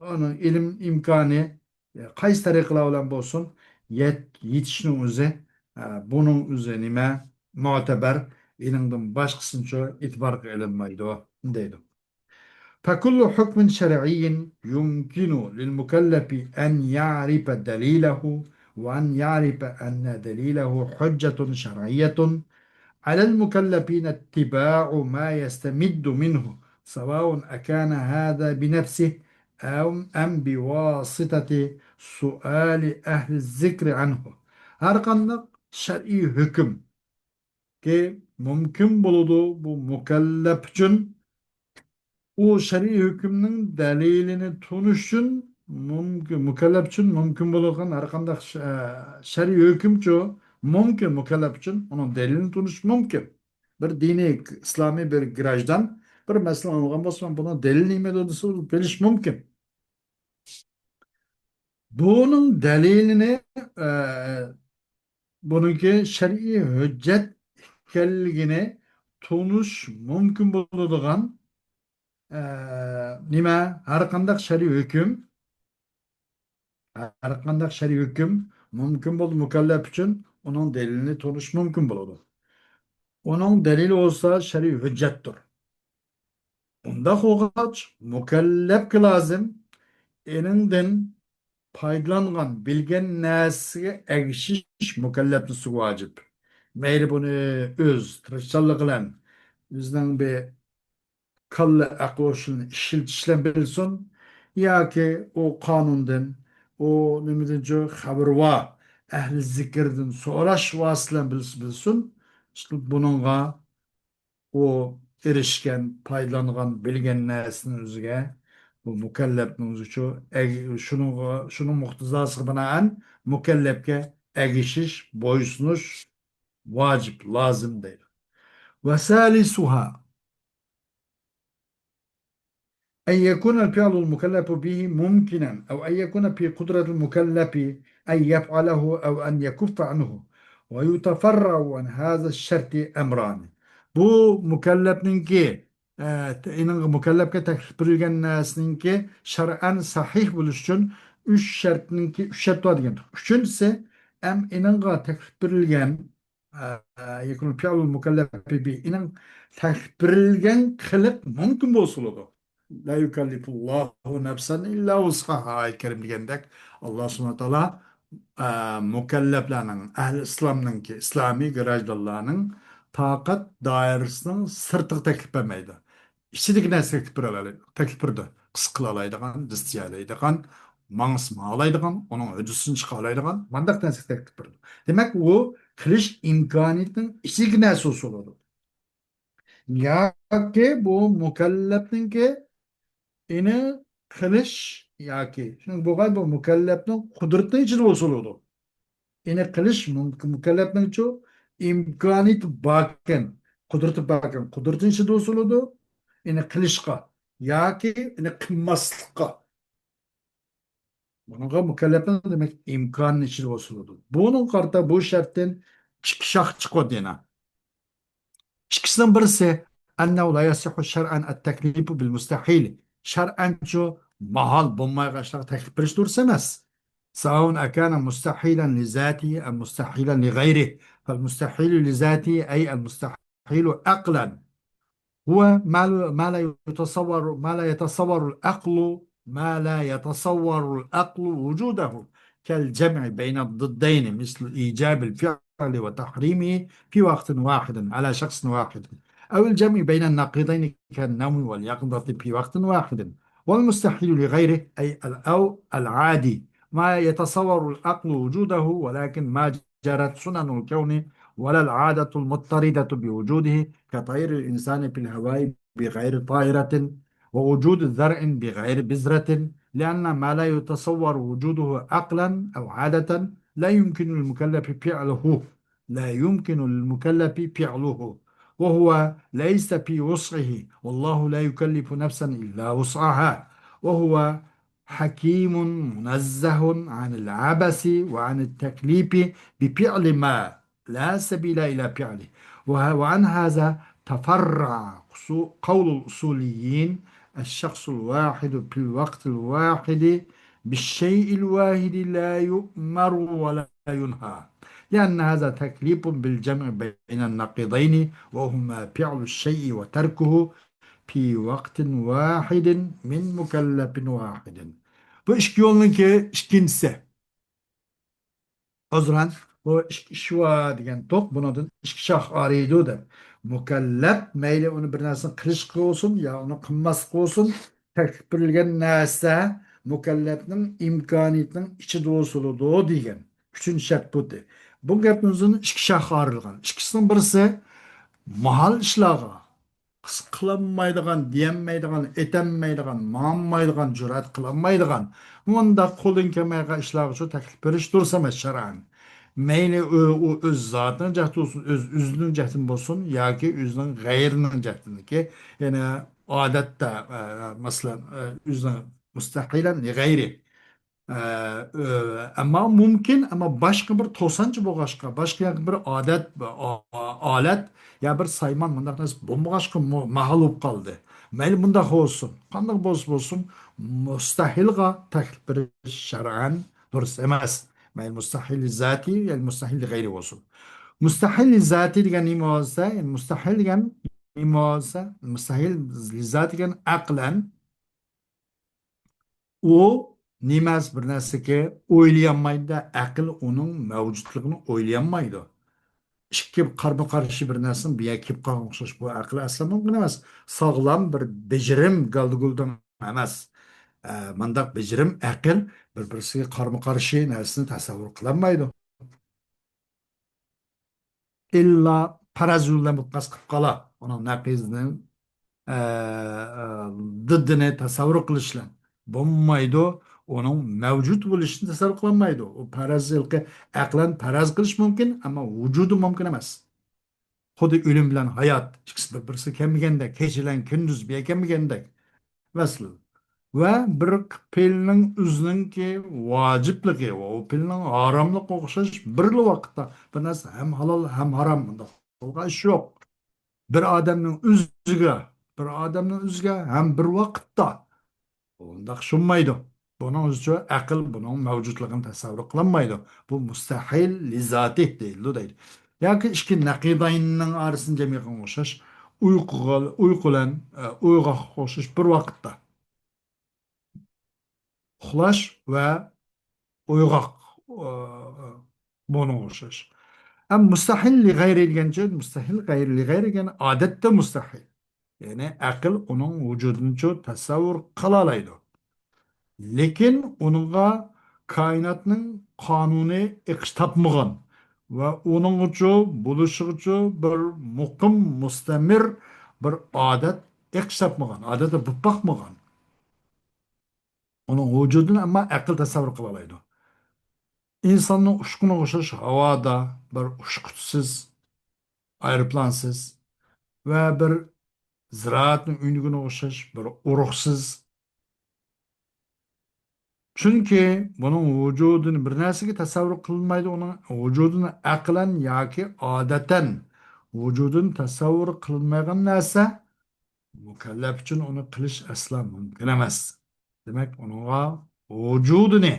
ئۇنىڭ ئىلىم ئىمكانى، ئە، قايسى تەرىقىلەر بىلەن بولسۇن، يەت-، يېتىشنىڭ ئۆزى، ئە، بۇنىڭ ئۆزى نېمە؟ مۆتىبەر، ئېنىڭدىن باشقىسىنىچۇ ئېتىبارغا ئېلىنمايدۇ، دەيدۇ. فكل حكم شرعي يمكن للمكلف أن يعرف دليله وأن يعرف أن دليله حجة شرعية على المكلفين اتباع ما يستمد منه، سواء أكان هذا بنفسه أو، أم بواسطة سؤال أهل الذكر عنه. ھەر قانداق شەرئىي ھۆكۈم كى مۇمكىن بولىدۇ، بۇ مۇكەللەپ ئۈچۈن، ئۇ شەرئىي ھۆكۈمنىڭ دەلىلىنى تونۇش ئۈچۈن مۇمكىن، مۇكەللەپ ئۈچۈن مۇمكىن بولىدىغان ھەر قانداق شە-، شەرئىي ھۆكۈمچۇ مۇمكىن، مۇكەللەپ ئۈچۈن ئۇنىڭ دەلىلىنى تونۇش مۇمكىن. بىر دىنىي، ئىسلامىي بىر گراژدان بىر مەسىلىنى ئاڭلىغان بولسا، مەن بۇنىڭ دەلىلى نېمە دېسە، بىلىش مۇمكىن. بۇنىڭ دەلىلىنى، ئە، بۇنىڭكى شەرئىي ھۆججەت ئىكەنلىكىنى تونۇش مۇمكىن بولىدىغان، ئە، نېمە؟ ھەر قانداق شەرئىي ھۆكۈم، ھەر قانداق شەرئىي ھۆكۈم مۇمكىن بولىدۇ، مۇكەللەپ ئۈچۈن ئۇنىڭ دەلىلىنى تونۇش مۇمكىن بولىدۇ. ئۇنىڭ دەلىلى بولسا شەرئىي ھۆججەتتۇر. ئۇنداق بولغاچ، مۇكەللەپكە لازىم ئېنىڭدىن پايدىلانغان، بىلگەن نەرسىگە ئەگىشىش مۇكەللەپنىڭ ئۈستىگە ۋاجىپ. مەيلى بۇنى ئۆز تىرىشچانلىقى بىلەن، ئۆزىنىڭ بىر كاللا ئەقلى ھوشىنى ئىشلىتىش بىلەن بىلسۇن، ياكى ئۇ قانۇندىن، ئۇ نېمىدىنچۇ خەۋىرى بار، ئەھلى زىكىردىن سوراش ۋاسىتە بىلەن بىلسە بىلسۇن، بۇنىڭغا ئۇ ئېرىشكەن، پايدىلانغان، بىلگەن نەرسىنى ئۆزىگە، بۇ مۇكەللەپنىڭ ئۆزىچۇ، ئەگ-، شۇنىڭغا، شۇنىڭ مۇقتىزاسىغا بىنائەن مۇكەللەپكە ئەگىشىش، بويسۇنۇش ۋاجىپ، لازىم دەيدۇ. وثالثها، أن يكون الفعل المكلف به ممكنا، أو أن يكون في قدرة المكلف أن يفعله أو أن يكف عنه، ويتفرع عن هذا الشرط أمران. بۇ مۇكەللەپنىڭكى، ئە، ئېنىڭ مۇكەللەپكە تەكلىپ بېرىلگەن نەرسىنىڭكى شەرئەن سەھىھ بولۇش ئۈچۈن ئۈچ شەرتنىڭكى، ئۈچ شەرت بار دېگەن. ئۈچىنچىسى، ئەم ئېنىڭغا تەكلىپ بېرىلگەن، ئە، يەكۇنۇل فىئلۇل مۇكەللەپى بى، ئېنىڭ تەكلىپ بېرىلگەن قىلىق مۇمكىن بولسا بولىدۇ. لا يكلف الله نفسا إلا وسعها ئايەت كەرىم دېگەندەك، ئاللا سۇبھانەھۇ ۋە تائالا، ئە، مۇكەللەپلەرنىڭ، ئەھلى ئىسلامنىڭكى، ئىسلامىي گراژدانلارنىڭ تاقەت دائىرىسىنىڭ سىرتىغا تەكلىپ بەرمەيدۇ. ئىچىدىكى نەرسىگە تەكلىپ بېرەلەي-، تەكلىپ بېرىدۇ. قىسقا قىلالايدىغان، دىز تىيەلەيدىغان، ماڭسا ماڭالايدىغان، ئۇنىڭ ھۆددىسىدىن چىقالايدىغان، مانداق نەرسىگە تەكلىپ بېرىدۇ. دېمەك، ئۇ قىلىش ئىمكانىيىتىنىڭ ئىچىدىكى نەرسە بولسا بولىدۇ. ياكى بۇ مۇكەللەپنىڭكى ئېنى قىلىش ياكى، چۈنكى بولغاي بۇ مۇكەللەپنىڭ قۇدرىتىنىڭ ئىچىدە بولسا بولىدۇ. ئېنى قىلىش مۇمكىن، مۇكەللەپنىڭچۇ ئىمكانىيىتى باركەن، قۇدرىتى باركەن، قۇدرىتىنىڭ ئىچىدە بولسا بولىدۇ. ئېنى قىلىشقا ياكى ئېنى قىلماسلىققا. بۇنىڭغا مۇكەللەپنىڭ دېمەك ئىمكانىنىڭ ئىچىدە بولسا بولىدۇ. بۇنىڭغا قارىتا بۇ شەرتتىن ئىككى شاخ چىقىۋاتىدۇ يەنە. ئىككىسىنىڭ بىرسى، أنه لا يصح شرعا التكليف بالمستحيل. شەرئەنچۇ ماھال بولمايدىغان ئىشلارغا تەكلىپ بېرىش دۇرۇس ئەمەس. سواء أكان مستحيلا لذاته أم مستحيلا لغيره. فالمستحيل لذاته أي المستحيل عقلا هو ما لا، ما لا يتصور، ما لا يتصور العقل، ما لا يتصور العقل وجوده، كالجمع بين الضدين مثل إيجاب الفعل وتحريمه في وقت واحد على شخص واحد، أو الجمع بين النقيضين كالنوم واليقظة في وقت واحد. والمستحيل لغيره أي ال-، أو العادي ما يتصور العقل وجوده ولكن ما جرت سنن الكون ولا العادة المضطردة بوجوده كطير الإنسان في الهواء بغير طائرة ووجود زرع بغير بذرة، لأن ما لا يتصور وجوده عقلا أو عادة لا يمكن للمكلف فعله، لا يمكن للمكلف فعله، وهو ليس في وسعه، والله لا يكلف نفسا إلا وسعها، وهو حكيم منزه عن العبث وعن التكليف بفعل ما لا سبيل إلى فعله. وه-، وعن هذا تفرع قصو-، قول الأصوليين: الشخص الواحد في الوقت الواحد بالشيء الواحد لا يؤمر ولا ينهى، لأن هذا تكليف بالجمع بين النقيضين وهما فعل الشيء وتركه في وقت واحد من مكلف واحد. بۇ ئىككى يولنىڭكى ئىككىنچىسى. ئۆزرەن، بۇ ئىككى ئىش بار دېگەن توق، بۇنىڭدىن ئىككى شاخ ئايرىيدۇ دەپ. مۇكەللەپ مەيلى ئۇنى بىر نەرسىنى قىلىشقا بولسۇن يا ئۇنى قىلماسلىققا بولسۇن، تەكلىپ بېرىلگەن نەرسە مۇكەللەپنىڭ ئىمكانىيىتىنىڭ ئىچىدە بولسىلىدۇ دېگەن. ئۈچىنچى شەرت بۇ. بۇ گەپنىڭ ئۆزىدىن ئىككى شاخ ئايرىلغان. ئىككىسىنىڭ بىرسى ماھال ئىشلارغا، قىلالمايدىغان، دېيەلمەيدىغان، ئېتەلمەيدىغان، ماڭالمايدىغان، جۈرئەت قىلالمايدىغان، مۇنداق قولدىن كەلمەيدىغان ئىشلارغىچۇ تەكلىپ بېرىش دۇرۇس ئەمەس شەرئەن. مەيلى ئۇ، ئۇ ئۆز زاتىنىڭ جەھتى بولسۇن، ئۆز ئۆزىنىڭ جەھتىدىن بولسۇن ياكى ئۆزىنىڭ غەيرىنىڭ جەھتىدىكى، يەنى ئادەتتە، ئە، مەسىلەن، ئە، ئۆزىنىڭ مۇستەھىلەن لىغەيرى. ئە، ئە، ئەمما مۇمكىن، ئەمما باشقا بىر توسانچى بولغاچقا، باشقا ياكى بىر ئادەت، ئا-، ئا-، ئالەت يا بىر سايمان مۇنداق نەرسە بولمىغاچقا مۇ-، ماھال بولۇپ قالدى. مەيلى مۇنداق بولسۇن، قانداق بولسا بولسۇن، مۇستەھىلغا تەكلىپ بېرىش شەرئەن دۇرۇس ئەمەس. مەيلى مۇستەھىل زاتى، يەنى مۇستەھىل غەيرى بولسۇن. مۇستەھىل زاتى دېگەن نېمە بولسا، يەنى مۇستەھىل دېگەن نېمە بولسا، مۇستەھىل زاتى دېگەن ئەقلەن ئۇ نېمە بىر نەرسىگە ئويلىيالمايدۇ، ئەقىل ئۇنىڭ مەۋجۇتلۇقىنى ئويلىيالمايدۇ. ئىككى قارمۇ قارشى بىر نەرسىنىڭ بىر يەرگە كېلىپ قالغان ئوخشاش. بۇ ئەقىل ئەسلا مۇمكىن ئەمەس. ساغلام بىر بېجىرىم گالدىگۇلدىڭ ئەمەس. ئە، مۇنداق بېجىرىم ئەقىل بىر-بىرسىگە قارمۇ قارشى نەرسىنى تەسەۋۋۇر قىلالمايدۇ. ئىللا پەرەز يولىدىن بىر قاس قىلىپ قالا. ئۇنىڭ نەقىزنىڭ، ئە، ئە، دىدىنى تەسەۋۋۇر قىلىش بىلەن بولمايدۇ. ئۇنىڭ مەۋجۇت بولۇشىنى تەسەۋۋۇر قىلالمايدۇ. ئۇ پەرەز ھېلىقى ئەقلەن پەرەز قىلىش مۇمكىن، ئەمما ۋۇجۇدى مۇمكىن ئەمەس. خۇددى ئۆلۈم بىلەن ھايات ئىككىسى بىر-بىرسىگە كەلمىگەندەك، كېچە بىلەن كۈندۈز بىر يەرگە كەلمىگەندەك. ۋەسلىدىن. ۋە بىر پېئىلنىڭ ئۆزىنىڭكى ۋاجىپلىقى ۋە ئۇ پېئىلنىڭ ھاراملىقىغا ئوخشاش بىرلا ۋاقىتتا بىر نەرسە ھەم ھالال، ھەم ھارام، مۇنداق بولغان ئىش يوق. بىر ئادەمنىڭ ئۆزىگە، بىر ئادەمنىڭ ئۆزىگە ھەم بىر ۋاقىتتا ئۇنداق ئىش بولمايدۇ. بۇنىڭ ئۆزىچە ئەقىل بۇنىڭ مەۋجۇتلۇقىنى تەسەۋۋۇر قىلالمايدۇ. بۇ مۇستەھىل لىزاتىھ دېيىلىدۇ دەيدۇ. ياكى ئىككى نەقىدايننىڭ ئارىسىنى جەم قىلغان ئوخشاش، ئۇيقۇغا، ئۇيقۇ بىلەن، ئە، ئويغاقلىققا ئوخشاش بىر ۋاقىتتا. ئۇخلاش ۋە ئويغاق، ئە، بۇنىڭغا ئوخشاش. ئەم مۇستەھىل لىغەيرى دېگەنچە، مۇستەھىل غەيرى، لىغەيرى دېگەن ئادەتتە مۇستەھىل. يەنى ئەقىل ئۇنىڭ ۋۇجۇدىنىچۇ تەسەۋۋۇر قىلالايدۇ. لېكىن ئۇنىڭغا كائىناتنىڭ قانۇنى ئېقىش تاپمىغان ۋە ئۇنىڭغىچۇ، بولۇشىغىچۇ بىر مۇقىم، مۇستەمىر بىر ئادەت ئېقىش تاپمىغان، ئادەتتە بولۇپ باقمىغان. ئۇنىڭ ۋۇجۇدىنى ئەمما ئەقىل تەسەۋۋۇر قىلالايدۇ. ئىنساننىڭ ئۇچقۇنىغا ئوخشاش ھاۋادا بىر ئۇچقۇچىسىز ئايروپىلانسىز ۋە بىر زىرائەتنى ئۈنىگىنىگە ئوخشاش بىر ئۇرۇقسىز. چۈنكى بۇنىڭ ۋۇجۇدىنى بىر نەرسىگە تەسەۋۋۇر قىلىنمايدۇ، ئۇنىڭ ۋۇجۇدىنى ئەقلەن ياكى ئادەتەن ۋۇجۇدىنى تەسەۋۋۇر قىلىنمايدىغان نەرسە مۇكەللەپ ئۈچۈن ئۇنى قىلىش ئەسلا مۇمكىن ئەمەس. دېمەك، ئۇنىڭغا ۋۇجۇدىنى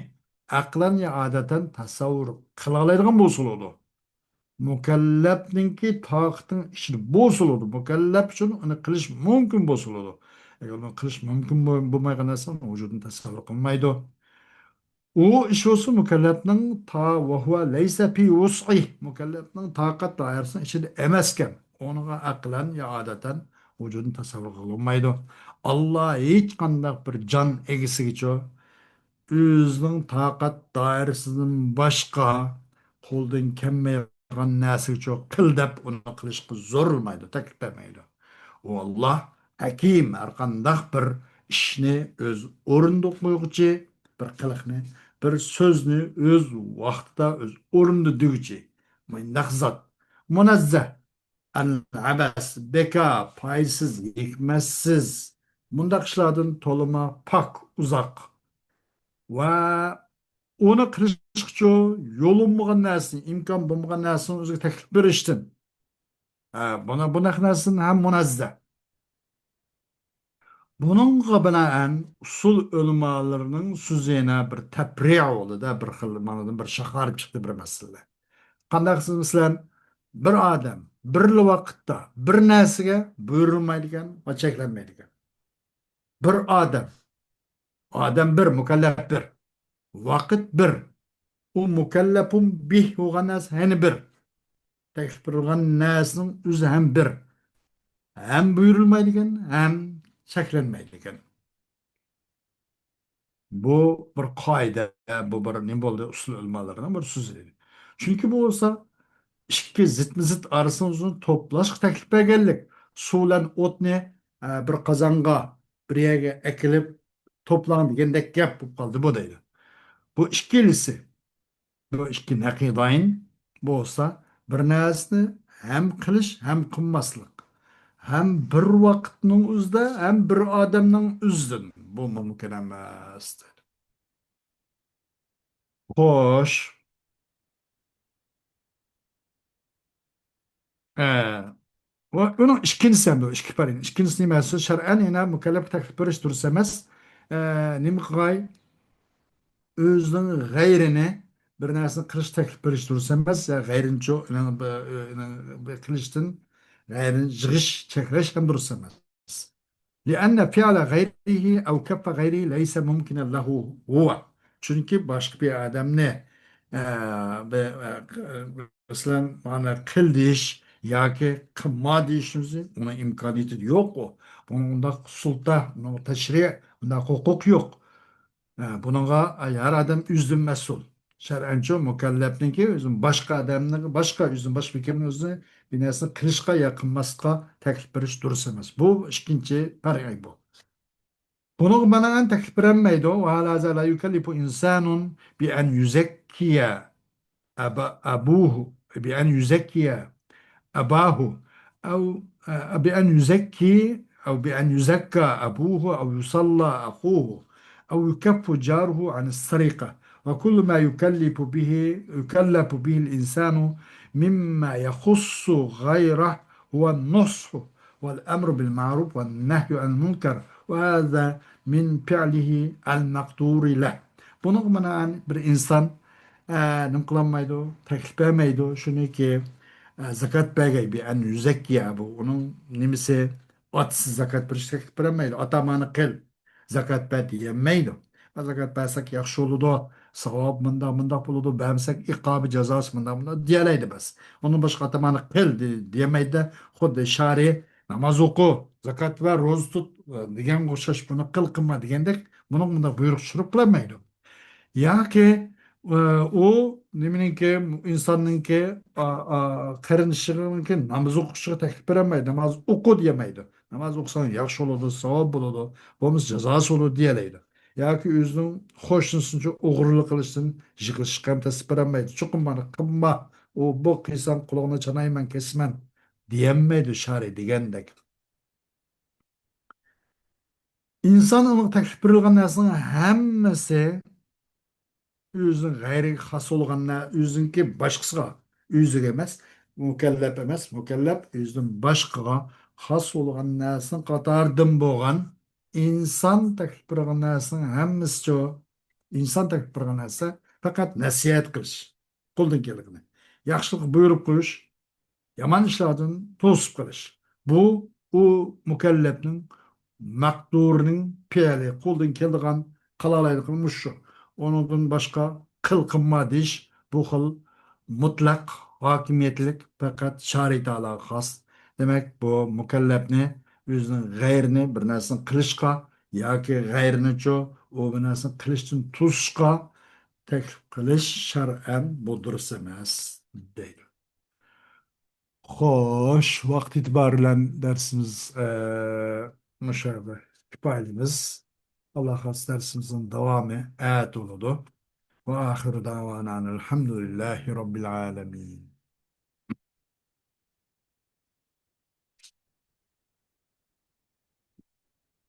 ئەقلەن يا ئادەتەن تەسەۋۋۇر قىلالايدىغان بولسا بولىدۇ. مۇكەللەپنىڭكى تاقىتىنىڭ ئىچىدە بولسا بولىدۇ. مۇكەللەپ ئۈچۈن ئۇنى قىلىش مۇمكىن بولسا بولىدۇ. ئەگەر ئۇنى قىلىش مۇمكىن بول-، بولمايدىغان نەرسە ئۇنىڭ ۋۇجۇدىنى تەسەۋۋۇر قىلمايدۇ. ئۇ ئىش بولسا مۇكەللەپنىڭ تا-، ۋەھۇۋە لەيسە فى ۋۇسئىھ، مۇكەللەپنىڭ تاقەت دائىرىسىنىڭ ئىچىدە ئەمەسكەن. ئۇنىڭغا ئەقلەن يا ئادەتەن ۋۇجۇدىنى تەسەۋۋۇر قىلالمايدۇ. ئاللا ھېچقانداق بىر جان ئىگىسىگىچۇ ئۆزىنىڭ تاقەت دائىرىسىدىن باشقا قولدىن كەلمەيدىغان نەرسىگىچۇ قىل دەپ ئۇنى قىلىشقا زورلىمايدۇ، تەكلىپ بەرمەيدۇ. ئۇ ئاللا ھەكىم، ھەرقانداق بىر ئىشنى ئۆز ئورنىدا قويغۇچى، بىر قىلىقنى، بىر سۆزنى ئۆز ۋاقتىدا، ئۆز ئورنىدا دېگۈچى. مۇنداق زات. مۇنەززە. ئەن ئەبەس، بىكار، پايدىسىز، ھېكمەتسىز. مۇنداق ئىشلاردىن تولىمۇ پاك، ئۇزاق. ۋە ئۇنى قىلىشقىچۇ يولۇنمىغان نەرسىنى، ئىمكان بولمىغان نەرسىنى ئۆزىگە تەكلىپ بېرىشتىن. ھە، بۇنى، بۇنداق نەرسىدىن ھەم مۇنەززە. بۇنىڭغا بىنائەن ئۇسۇل ئۆلىمالىرىنىڭ سۆزى يەنە بىر تەپرىئ بولىدۇ، بىر خىل مانىدىن بىر شاخار چىقتى بىر مەسىلىدە. قانداق دېسىڭىز، مەسىلەن، بىر ئادەم بىرلا ۋاقىتتا بىر نەرسىگە بۇيرۇلمايدىكەن ۋە چەكلەنمەيدىكەن. بىر ئادەم، ئادەم بىر، مۇكەللەپ بىر، ۋاقىت بىر. ئۇ مۇكەللەپۇن بىھ بولغان نەرسە يەنە بىر. تەكلىپ بېرىلگەن نەرسىنىڭ ئۆزى ھەم بىر. ھەم بۇيرۇلمايدىكەن، ھەم چەكلەنمەيدىكەن. بۇ بىر قائىدە، بۇ بىر نېمە بولدى؟ ئۇسسۇل ئۆلىمالىرىنىڭ بىر سۆزى. چۈنكى بۇ بولسا ئىككى زىتمۇ زىت ئارىسىنىڭ ئۆزىنى توپلاشقا تەكلىپ بەرگەنلىك. سۇ بىلەن ئوتنى، ئە، بىر قازانغا، بىر يەرگە ئەكېلىپ توپلاڭ دېگەندەك گەپ بولۇپ قالدى بۇ دەيدۇ. بۇ ئىككىلىسى، بۇ ئىككى نەقىدايىن بولسا بىر نەرسىنى ھەم قىلىش، ھەم قىلماسلىق. ھەم بىر ۋاقىتنىڭ ئۆزىدە، ھەم بىر ئادەمنىڭ ئۆزىدىن. بۇ مۇمكىن ئەمەس. خوش. ئە، ۋە ئۇنىڭ ئىككىنچىسى ھەم بۇ، ئىككى پەرق. ئىككىنچىسى نېمە؟ شەرئەن يەنە مۇكەللەپكە تەكلىپ بېرىش دۇرۇس ئەمەس. ئە، نېمە قىلغاي؟ ئۆزىنىڭ غەيرىنى بىر نەرسىنى قىلىش تەكلىپ بېرىش دۇرۇس ئەمەس. يا غەيرىنىچۇ، ئۇنىڭ بىر، ئۇنىڭ بىر قىلىشتىن غەيرىنى يىغىش، چەكلەش ھەم دۇرۇس ئەمەس. لأن فعل غيره أو كف غيره ليس ممكنا له هو. چۈنكى باشقا بىر ئادەمنى، ئە، بىر، ئە، مەسىلەن، مانا قىل دېيىش ياكى قىلما دېيىشنىڭ ئۇنىڭ ئىمكانىيىتى يوق ئۇ. بۇنىڭ ئۇنداق سۇلتا، بۇنىڭ تەشرىئ، ئۇنداق ھوقۇق يوق. ئە، بۇنىڭغا، ئە، ھەر ئادەم ئۆزىدىن مەسئۇل. شەرئەنچۇ مۇكەللەپنىڭكى ئۆزىنى باشقا ئادەمنىڭ، باشقا، ئۆزىنى باشقا بىر كىمنىڭ ئۆزىنى بىر نەرسىنى قىلىشقا يا قىلماسلىققا تەكلىپ بېرىش دۇرۇس ئەمەس. بۇ ئىككىنچى پەرقى بۇ. بۇنىڭغا بىنائەن تەكلىپ بېرەلمەيدۇ. وهذا لا يكلف إنسان بأن يزكي أبا-، أبوه، بأن يزكي أباه، أو، آه، بأن يزكي أو بأن يزكى أبوه أو يصلى أخوه أو يكف جاره عن السرقة، وكل ما يكلف به، يكلف به الإنسان مما يخص غيره هو النصح والأمر بالمعروف والنهي عن المنكر، وهذا من فعله المقدور له. بۇنىڭغا بىنائەن بىر ئىنسان، ئە، نېمە قىلالمايدۇ، تەكلىپ بەرمەيدۇ، شۇنىكى، ئە، زاكات بەرگەي، بىئەن يۇزەككىيە، بۇ ئۇنىڭ نېمىسى، ئاتىسى زاكات بېرىشكە تەكلىپ بېرەلمەيدۇ. ئاتا، مانا قىل، زاكات بەر دېيەلمەيدۇ. زاكات بەرسەك ياخشى بولىدۇ، ساۋاب مۇنداق، مۇنداق بولىدۇ، بەرمىسەك ئىقابى، جازاسى مۇنداق، مۇنداق دېيەلەيدۇ بەس. ئۇنىڭ باشقا ئاتا، مانا قىل دې-، دېيەلمەيدۇ-دە، خۇددى شارى ناماز ئوقۇ، زاكات بەر، روزا تۇت، ئە، دېگەنگە ئوخشاش، بۇنى قىل، قىلما دېگەندەك، بۇنىڭ مۇنداق بۇيرۇق چۈشۈرۈپ قىلالمايدۇ. ياكى، ئە، ئۇ نېمىنىڭكى، ئىنساننىڭكى، ئا، ئا، قېرىندىشىنىڭكى ناماز ئوقۇشىغا تەكلىپ بېرەلمەيدۇ، ناماز ئوقۇ دېيەلمەيدۇ. ناماز ئوقۇساڭ ياخشى بولىدۇ، ساۋاب بولىدۇ، بولمىسا جازاسى بولىدۇ دېيەلەيدۇ. ياكى ئۆزىنىڭ قوشنىسىنىڭچە ئوغرىلىق قىلىشتىن يىغلىشىشقا ھەم تەكلىپ بېرەلمەيدۇ. چوقۇم مانا قىلما، ئۇ، بۇ قىلساڭ قۇلىقىنى چانايمەن، كېسىمەن دېيەلمەيدۇ شارى دېگەندەك. ئىنسان ئۇنىڭغا تەكلىپ بېرىلگەن نەرسىنىڭ ھەممىسى ئۆزىنىڭ غەيرىگە خاس بولغان نە-، ئۆزىنىڭكى باشقىسىغا، ئۆزىگە ئەمەس، مۇكەللەپ ئەمەس، مۇكەللەپ ئۆزىدىن باشقىغا خاس بولغان نەرسىنىڭ قاتارىدىن بولغان ئىنسان تەكلىپ بېرىلگەن نەرسىنىڭ ھەممىسىچۇ، ئىنسان تەكلىپ بېرىلگەن نەرسە پەقەت نەسىھەت قىلىش. قولدىن كېلىدىغىنى. ياخشىلىققا بۇيرۇق قويۇش، يامان ئىشلاردىن توسۇپ قېلىش. بۇ، ئۇ مۇكەللەپنىڭ مەقدۇرىنىڭ پېئىلى، قولدىن كېلىدىغان، قىلالايدىغىنى مۇشۇ. ئۇنىڭدىن باشقا قىل، قىلما دېيىش، بۇ خىل مۇتلەق ھاكىمىيەتلىك پەقەت شارى تائالاغا خاس. دېمەك، بۇ مۇكەللەپنى ئۆزىنىڭ غەيرىنى بىر نەرسىنى قىلىشقا ياكى غەيرىنىچۇ ئۇ بىر نەرسىنى قىلىشتىن توسۇشقا تەكلىپ قىلىش شەرئەن بۇ دۇرۇس ئەمەس، دەيدۇ. خوش، ۋاقىت ئېتىبارى بىلەن دەرسىمىز، ئە، مۇشۇ يەردە كۇپايىلىمىز. ئاللا خالىسا دەرسىمىزنىڭ داۋامى ئەتە بولىدۇ. وآخر دعوانا أن الحمد لله رب العالمين.